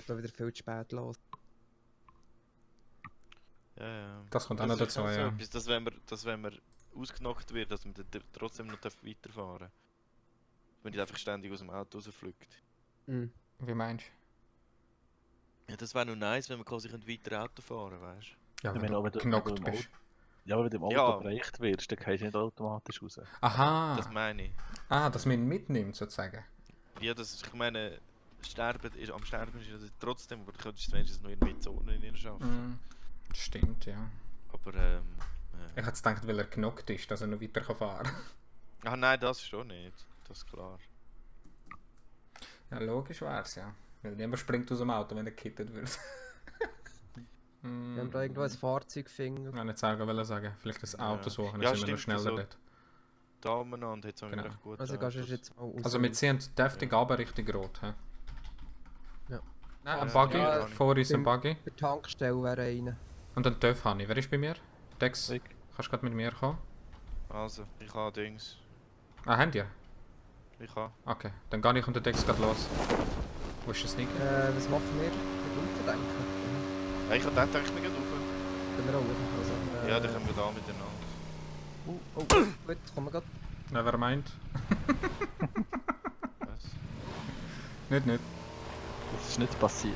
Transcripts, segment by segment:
da wieder viel zu spät los. Ja. Das kommt auch noch ist dazu, halt so ja. etwas, dass wenn man ausgenockt wird, dass man dann trotzdem noch weiterfahren darf. Wenn die einfach ständig aus dem Auto rausfliegt. Mhm. Wie meinst Ja, das wäre noch nice, wenn man quasi weiter Auto fahren, weißt du? Ja, Ich wenn meine, du wenn knockt du im bist. Ja, aber wenn du im Auto Ja. bereicht wirst, dann gehst du nicht automatisch raus. Aha! Das meine ich. Dass man ihn mitnimmt, sozusagen. Ja, das ist, ich meine, am Sterben ist das trotzdem, aber du könntest wenigstens noch in die Zone in schaffen. Mhm. Stimmt, ja. Aber, Ich hätte gedacht, weil er knockt ist, dass er noch weiter fahren kann. Ah nein, das schon nicht. Das ist klar. Ja, logisch wär's, ja. Weil niemand springt aus dem Auto, wenn er gekittet wird. Wir haben da irgendwo ein Fahrzeug finden. Ich nicht sagen. Vielleicht das Auto Ja. suchen, dann Ja, sind wir noch stimmt, schneller so. dort. Da umeinander hat es Genau. recht gut. Also gehst du jetzt mal raus. Also wir ziehen deftig aber richtig rot, hä? Ja. Nein, ein Ja, Buggy, ja. vor uns ein Buggy. Bei der Tankstelle wäre einer. Und ein TÜV habe ich. Wer ist bei mir? Dex, Ich. kannst du gerade mit mir kommen? Also, ich habe Dings. Ah, habt ihr? Ich habe. Okay, dann gehe ich und der Dex geht los. Wo ist der Sneaker? Was machen wir? Mit unten denken. Ja, ich habe den Technik rauf. Können wir auch. Also, Ja, dann können wir da miteinander. Oh, gut, kommen wir gerade. Nevermind. Was? Nicht. Das ist nicht passiert.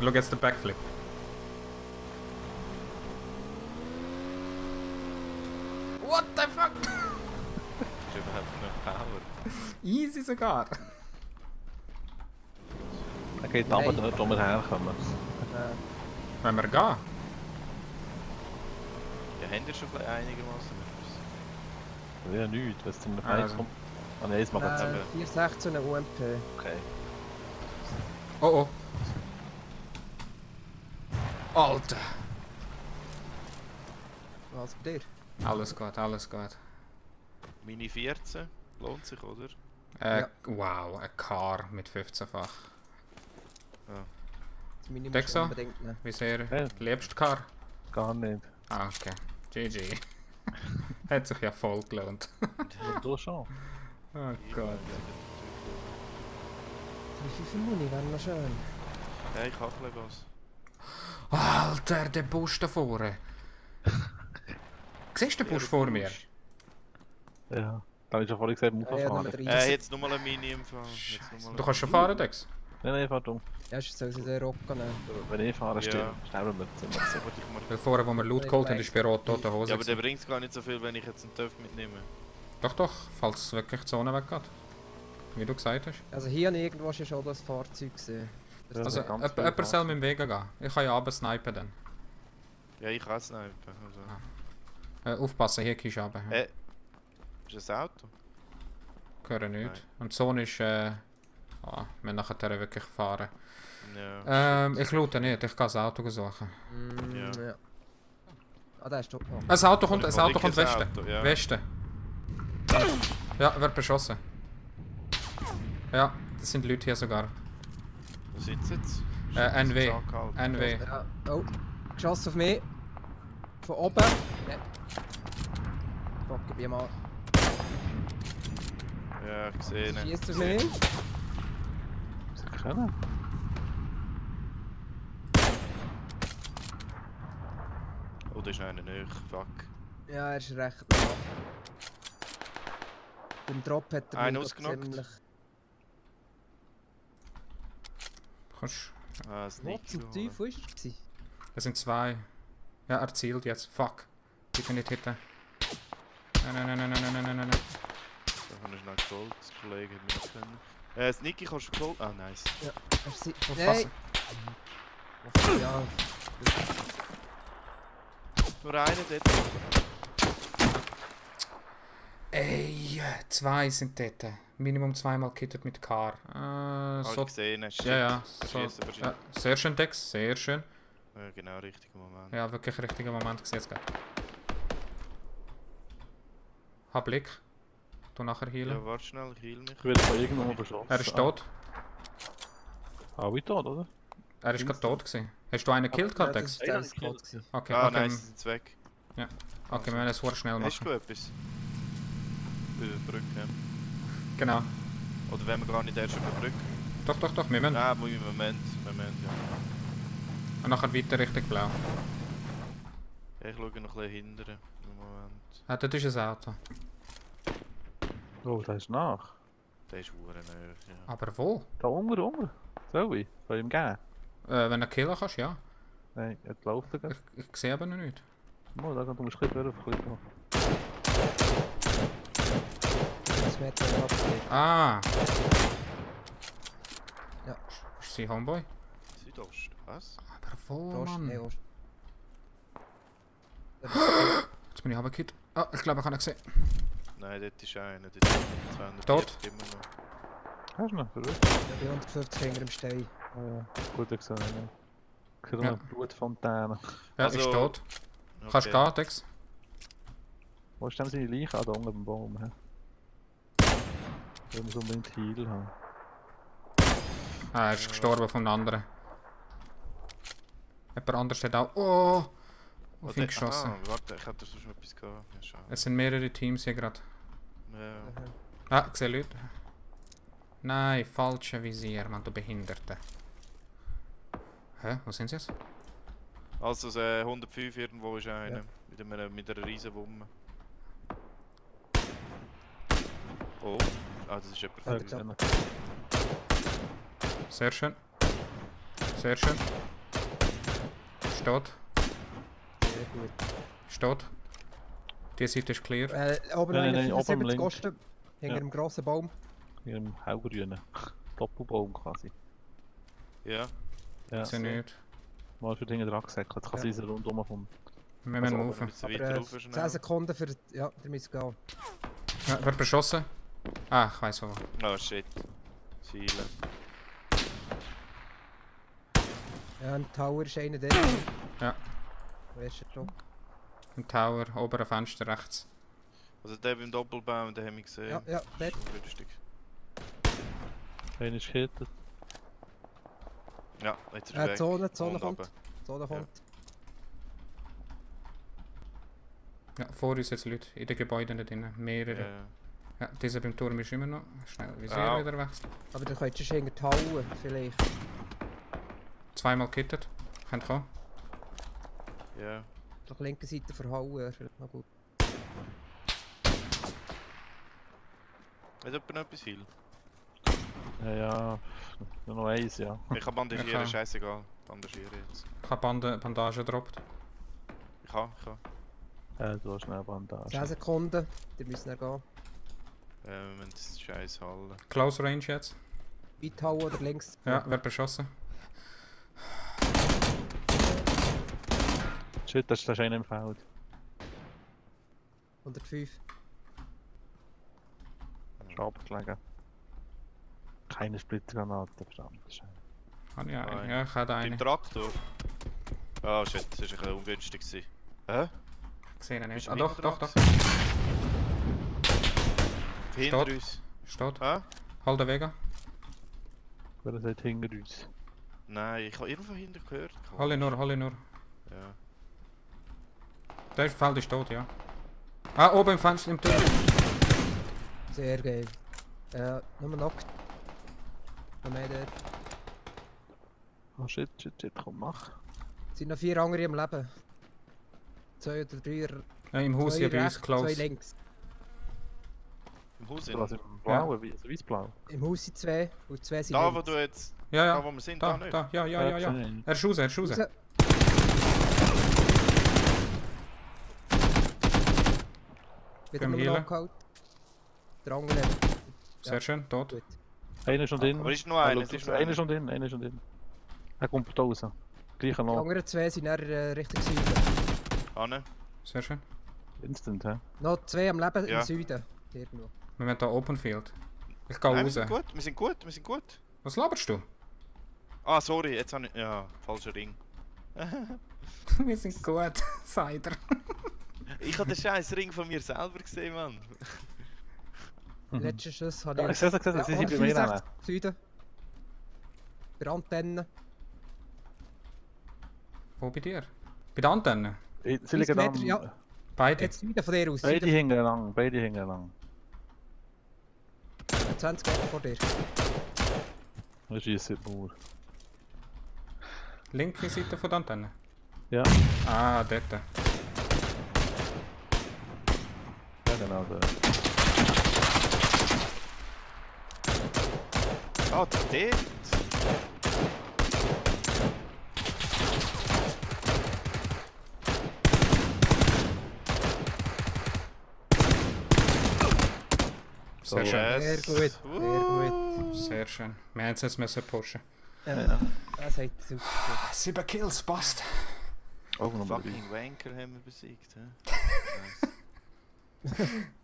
Look jetzt den Backflip. What the fuck? Ist überhaupt noch Power? Easy sogar. Er geht Nein. aber dort, wo wir herkommen. Wenn wir gehen. Ja, haben wir schon einigermaßen etwas? Ja, nichts, wenn es zum Also. Preis kommt. Ah nein, das machen wir. 416 UMP. Okay. Oh. Alter. Was bei dir? Alles gut. Mini 14. Lohnt sich, oder? Ja. Wow, ein Car mit 15-fach. Das Minimum Dexa? unbedingt nehmen. Wie sehr Ja. liebst du Car? Gar nicht. Ah, okay. GG. Hat sich ja voll gelohnt. Und du schon. Oh Gott. 3,5 Muni wäre noch schön. Ja, ich habe ein bisschen was. Alter, der Busch da vorne. Siehst du den Busch vor mir? Ja. Da habe ich schon vorhin gesagt, muss Ja, ja, fahren. Nummer 30. Jetzt nochmal ein Mini im Fall. Du kannst schon fahren, Dex? Nein, fahr dumm. Ja, ist soll sie den Rock nehmen. Wenn ich fahre, Ja. sterben wir. So wollte ich mal. Weil vorher, wo wir Loot geholt haben, ist bei Rot tote Hose. Ja, aber der gewesen. bringt gar nicht so viel, wenn ich jetzt einen Töpf mitnehme. Doch, falls wirklich die Zone weggeht. Wie du gesagt hast. Also hier habe ich irgendwo schon das Fahrzeug gesehen. Das Ja, ist Also, ganz viel jemand soll Gas. mit dem Weg gehen. Ich kann ja runter snipen dann. Ja, ich kann es nicht. Also. Aufpassen, hier kannst du runter. Ist das Auto? Hören nicht. Nein. Und die Zone ist... wir nachher wirklich fahren. Ja. Ich loote nicht, ich kann das Auto suchen. Ja. Ja. Ah, der ist doch noch. Ein Auto kommt, Oder ein Auto kommt ein Westen. Auto, ja. Westen. Ja, wird beschossen. Ja, das sind Leute hier sogar. Wo sind sie jetzt? NW. Angehalten. NW. Ja. Oh, geschossen auf mich. Von oben. Ja. Fuck, ich bin mal. Ja, ich sehe ihn. Schießt auf mich. Sie können. Oh, da ist einer näher. Fuck. Ja, er ist recht nah. Beim Drop hat er Einen mich ausgenockt. ziemlich... Kannst... Ah, das Wo zum Teufel ist er gewesen? Das sind zwei. Ja, er zielt jetzt. Fuck. Bitte nicht hitten. Nein. Da habe ich noch geholt. Das Kollege hat mich können. Das Niki kannst du geholt? Ah, nice. Ja, er sieht... Aufpassen. Nein! Ja, Nur einer dort. Ey, zwei sind dort. Minimum zweimal kittet mit Car. Habe So... ich gesehen. Shit. Ja. So, Verschießen, verschießen. ja. Sehr schön, Dex. Sehr schön. Ja, genau, richtiger Moment. Ja, wirklich richtiger Moment gesehen jetzt gerade. Hab Blick. Du nachher healen. Ja, warte schnell, ich heal mich. Ich werde von irgendwo beschossen. Er ist tot. Auch tot, oder? Er ist gerade tot gewesen. Hast du einen gekillt gehabt, ja, Dex? das ist der Squad gewesen. Okay, Ah, okay. nein, sie sind weg. Okay, wir müssen es sehr schnell Hast machen. du etwas? Für die Brücke. Genau. Oder wenn wir gar nicht erst über die Brücke. Doch, wir müssen. Nein, Moment, ja. Und nachher weiter Richtung Blau. Ich schaue noch ein bisschen hinterher. Im Moment. Ah, dort ist ein Auto. Oh, da ist nach. Der ist verdammt näher, ja. Aber wo? Da unten. Soll ich? Soll ich ihm geben? Wenn du killen kannst, ja. Nein, jetzt läuft er. Ich sehe aber noch nicht. Oh, da du musst ein bisschen durch. 6 Meter abgegeben. Ah! Ja. Ist sie Homeboy? Südost, was? Aber wo, Ost, nee, Mann? Ost. Jetzt bin ich runtergekippt. Ah, ich glaube, ich habe ihn gesehen. Nein, dort ist einer, dort ist 240 Tot? immer noch. Hast du noch? Verrückt. Bei 150 hinter dem Stein. Ah ja, gut gesehen. Ja. Ich sehe Ja. noch eine Blutfontäne. Ja, Also- ist tot. Kannst du gehen, Dex? Wo ist denn seine Leiche? Ah, da unten beim Baum. He? Ich muss unbedingt Heal haben. Ah, er ist gestorben von einem anderen. Jemand anderes hat auch... Oh! Auf ihn geschossen. Ah, warte, ich hätte sonst noch etwas gehabt. Ja, schade. Es sind mehrere Teams hier gerade. Ja. Ah, ich sehe Leute. Nein, falsche Visier, Mann, du Behinderte. Hä? Wo sind sie jetzt? Also 105 irgendwo ist einer. Ja. Mit einer riesen Wumme. Oh. Ah, das ist jemand. Ja, Ich sehe noch. Sehr schön. Sehr schön. Steht. Sehr gut. Steht. Die Seite ist clear. Oben Nein, noch nein, oben 75 links. Kosten. Hinter Ja. dem grossen Baum. Hier im hellgrünen. Doppelbaum quasi. Ja. Ja. Sie nicht. Mal für Dinge dran gesäckelt. Jetzt kann Ja. sie so rundum kommen. Wir müssen Also, moven. ein bisschen Aber weiter rauf 10 schnell. Sekunden für... Ja, der muss gehen. Ja, wird beschossen. Ah, ich weiss wo. Oh shit. Ziele. Ja, im Tower ist einer der. Ja. Wo ist er schon? Im Tower, obere Fenster rechts. Also der beim Doppelbaum, den haben wir gesehen. Ja, ja, dort. Schon günstig. Einer ist gehittet. Ja, jetzt ist er weg. Zone Und kommt. runter. Zone kommt. Ja, vor uns jetzt Leute in den Gebäuden da drinnen. Mehrere. Ja. Ja, dieser beim Turm ist immer noch. Schnell Visier Ah. wieder wechseln. Aber dann könntest du schon hinter Tower vielleicht. Zweimal gekittet. Könnt kommen. Ja. Auf der linken Seite verhauen. Vielleicht noch gut. Hat jemand noch etwas viel? Ja, nur noch eins, ja. Ich kann bandagieren, Ich kann. scheißegal. Bandagieren jetzt. Ich habe Bandage gedroppt. Ich kann. Du hast schnell Bandage. 10 Sekunden. Die müssen dann gehen. Wir müssen das scheiß halten. Close Range jetzt. Weit Tower oder links. Ja, wird beschossen. Shit, da ist einer im Feld. 105. Ist abgelegen. Keine Splittergranate, verdammt. Scheiße. Habe ich eine? Nein. Ja, ich habe eine. Beim Traktor? Oh shit, das war ein bisschen ungünstig. Hä? Ich sehe ihn nicht. Bist du Ah, hinten doch. dran Hinter Steht. uns. Steht. Hä? Halt den Vega. Wer seid hinter uns? Nein, ich habe irgendwo hinten gehört. Hol ihn nur. Ja. Der Feld ist tot, ja. Ah, oben im Fenster im Turm. Sehr geil. Nur noch. Noch mehr dort. Oh shit, komm, mach. Es sind noch 4 andere am Leben. 2 oder 3. Ja, im Haus hier bei uns 2 close. links. Im Haus Was sind. im Blauen, wie, also weiß-blau. Im Haus sind 2 und 2 sind Da, links. wo du jetzt. Ja, Da, ja. wo wir sind, Da, da nicht. da. Ja. gesehen. Er ist raus. Raus. Wieder Beim nur Healen. Knockout. Der andere. Sehr Ja. schön, tot. Gut. Einer ist schon drin. Aber ist noch einer, es ist noch Einer einer. ist schon drin, einer ist schon drin. Er kommt da raus. Gleicher Die noch. anderen 2 sind dann Richtung Süden. Anne? Sehr schön. Instant, hä? Noch 2 am Leben Ja. im Süden. Irgendwo. Wir haben hier Open Field. Ich gehe Nein, raus. wir sind gut. Was laberst du? Ah, sorry, jetzt habe ich. Ja, falscher Ring. Wir sind gut, sagt er. Ich habe den scheiß Ring von mir selber gesehen, Mann. Letzter Schuss habe Ja, ich. ich sehe es, sie sind bei mir dran. Süden. Bei der Antenne. Wo bei dir? Bei der Antenne? Sie 30 liegen Meter, dann. ja. Beide. Jetzt Süden von dir aus. Beide Süden. hängen lang, beide hängen lang. 20 Meter vor dir. Wir schießen in die Mauer. Linke Seite von der Antenne. Ja, Ah, dort. ja genau da. Ah, dort! Sehr schön. Sehr gut, sehr gut. Sehr schön. Wir haben es jetzt müssen pushen. Ja, das hat super. 7 Kills, passt. Oh, noch mal rein. Fucking Wanker haben wir besiegt, hä?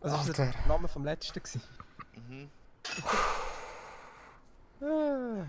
Was war Alter. der Name vom letzten? Mhm. Ah.